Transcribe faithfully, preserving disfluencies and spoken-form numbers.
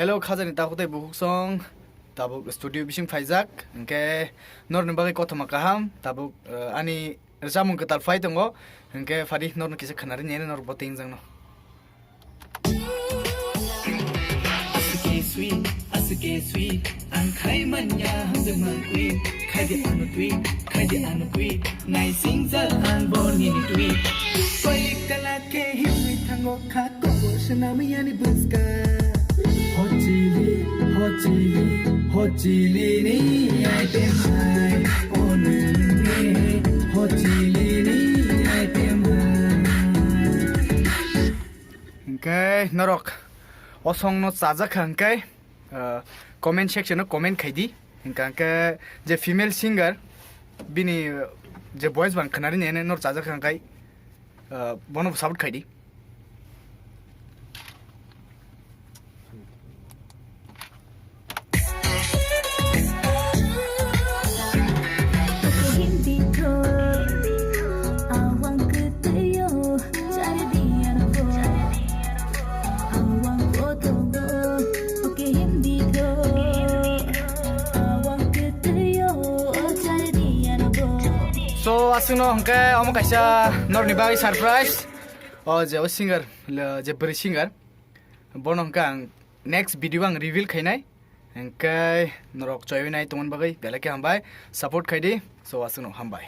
Hello, khajani takhuk tei bukhuk song, tabuk studio bising phaijak, hwnkhe norokni bagwi kothoma kaham, tabuk, eh, ani rwchapmung kwtal phai tongo, hwnkhe phadi norokno kisa khwnari nini norok bo tei wngjakno. Aswk sweet, aswk sweet, ang khai manya hamjak mangwi, khai di ano tweet, khai di ano tweet, nai singjak ang bo nini tweet. Koi kala khe himwi thango kha kobor swnamwi ani bwska. Hochili, hochili, hochili ni item hai, o nwng ne, hochili ni item hai. Hwnkhe norok o song no chajak kha hwnkhe, ah, comment section o comment khai di. Hwnkha hwnkhe je female singer bini, ah, je voice bang khwnari nene norok chajak kha hwnkhe, ah, bono bo support khai di. So, aswkno hwnkhe omo kaisa norokni bagwi surprise. O je o singer, le, je bwrwi singer, bono hwnkhe ang next video ang reveal khainai. Hwnkhe norok choiwi nai tongmani bagwi belai khe hambai. Support khai di. So, aswkno hambai.